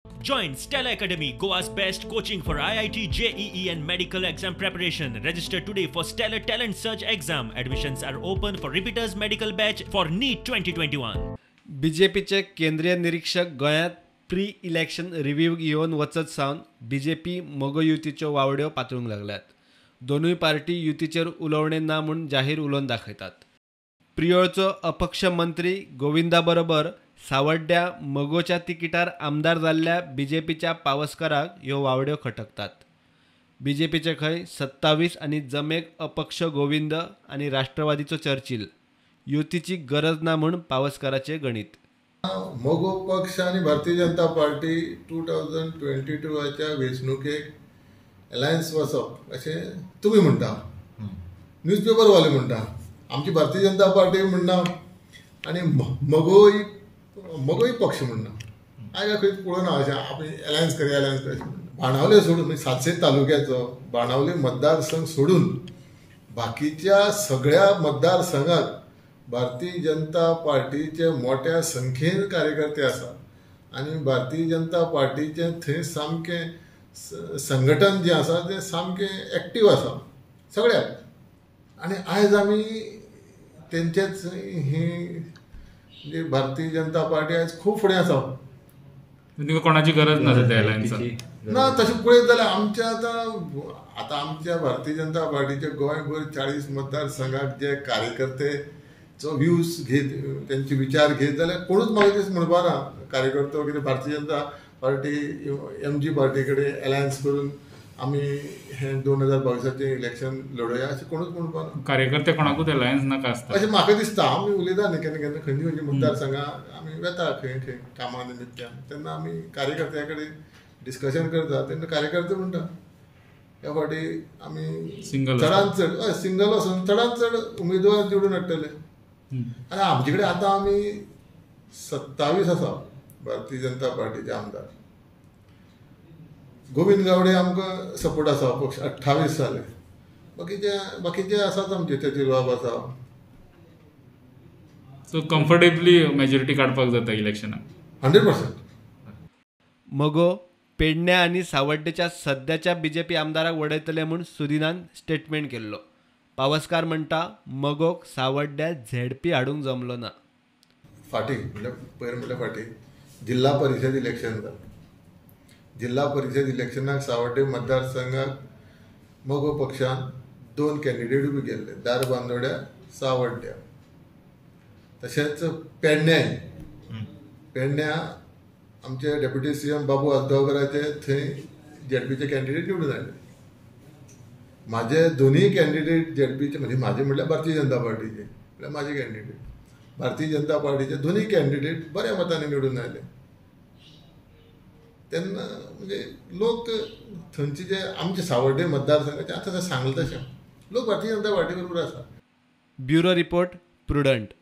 Join Stella Academy, Goa's best coaching for IIT, JEE and medical exam preparation. Register today for Stellar Talent Search exam. Admissions are open for repeaters medical batch for NEET 2021. बीजेपीचे केंद्रीय निरीक्षक गोंयांत pre election review घेवन वचत सावन BJP मगो युतीच्यो वावड्यो पातळूंक लागल्यात. दोनूय पार्टी युतीचेर उलोवणें ना म्हूण जाहीर उलोवन दाखयतात. प्रियोळचो अपक्ष मंत्री गोविंदा बरोबर सावड्ड्या मगोच्या तिकिटार आमदार जाल्ल्या बीजेपीच्या पावसकाराक ह्यो वावड्यो खटकतात. बीजेपीचे खंय 27 आनी जमेक अपक्ष गोविंद आनी राष्ट्रवादीचो चर्चिल. युतीची गरज ना म्हूण पावसकाराचें गणीत. मगो पक्ष आनी भारतीय जनता पार्टी 2022च्या वेंचणुकेक अलायन्स वचप अशें तुमी म्हणटा, न्यूजपेपरवाले म्हणटा, आमची भारतीय जनता पार्टी म्हणना आनी मगोय पक्ष म्हणना. आयज खंयच पळोवना अशें आमी अलायन्स करया अलायन्स करया. बाणावले सोडून म्हणजे सातशे तालुक्याचो बाणावले मतदारसंघ सोडून बाकीच्या सगळ्या मतदारसंघात भारतीय जनता पार्टीचे मोठ्या संख्येन कार्यकर्ते आसात आनी भारतीय जनता पार्टीचे थंय सामकें संघटन जें आसा तें सामकें एक्टीव आसा सगळ्याक. आनी आयज आमी तेंचेच ही म्हणजे भारतीय जनता पार्टी आयज खूब फुडें आसा. कोणाची गरज ना त्या अलायन्साक ना. तशें पळयत जाल्यार आमच्या आतां आमच्या भारतीय जनता पार्टीचे गोंयभर 40 मतदारसंघाक जे कार्यकर्ते जो व्यूज घेत तेंचे विचार घेत जाल्यार कोणूच म्हाका तें म्हणपा ना कार्यकर्तो कितें Bharatiya Janata party MG party कडेन अलायन्स करून आमी हें 2022चें इलेक्शन लडोवया अशें कोणूच म्हणपा ना. कार्यकर्ते कोणाकूच अलायन्स नाका आसता अशें म्हाका दिसता. आमी उलयता न्ही केन्ना केन्ना खंयची खंयची मतदारसंघां आमी वेता खंय खंय कामा निमित्तान, तेन्ना आमी कार्यकर्त्या कडेन डिस्कशन करता तेन्ना कार्यकर्ते म्हणटा ह्या फावटी आमी चडांत चड हय सिंगल वचून चडांत चड उमेदवार निवडून हाडटले. आनी आमचे कडेन आतां आमी 27 आसा भारतीय जनता पार्टीचे आमदार. गोविंद गावडे आमकां सपोर्ट आसा पक्ष 28 जाले, बाकीचे आसात आमचे चर्चिल बाब आसा. सो कम्फर्टेबली मेजॉरिटी काडपाक जाता इलेक्शनाक 100%. मगो पेडण्या आनी सावड्डेच्या सद्याच्या बीजेपी आमदाराक वडयतले म्हूण सुदिनान स्टेटमेंट केल्लो. पावसकार म्हणटा मगोक सावड्ड्या झेडपी हाडूंक जमलो ना. फाटी म्हणल्यार पयर म्हणल्यार फाटी जिल्हा परिशद इलेक्शन जालें. जिल्हा परिशद इलेक्शनाक सावड्डे मतदारसंघाक मगो पक्षान 2 कॅन्डिडेट उबे केल्ले, दारबांदोड्या सावड्ड्या. तशेंच पेडण्याय पेडण्या आमचे डेप्युटी सीएम बाबू आजगांवकराचे थंय झेडपीचे कॅन्डिडेट निवडून आयले. माझे दोन्ही कॅन्डिडेट झेडपीचे म्हणजे माझे म्हटल्यार भारतीय जनता पार्टीचे म्हळ्यार माझे कॅन्डिडेट भारतीय जनता पार्टीचे दोन्ही कॅन्डिडेट बऱ्या मतांनी निवडून आयले. तेन्ना म्हणजे लोक थंयचे जे आमचे सावड्डे मतदारसंघाचे आतां सांगलें तशें लोक भारतीय जनता पार्टी बरोबर आसा. Bureau report, Prudent.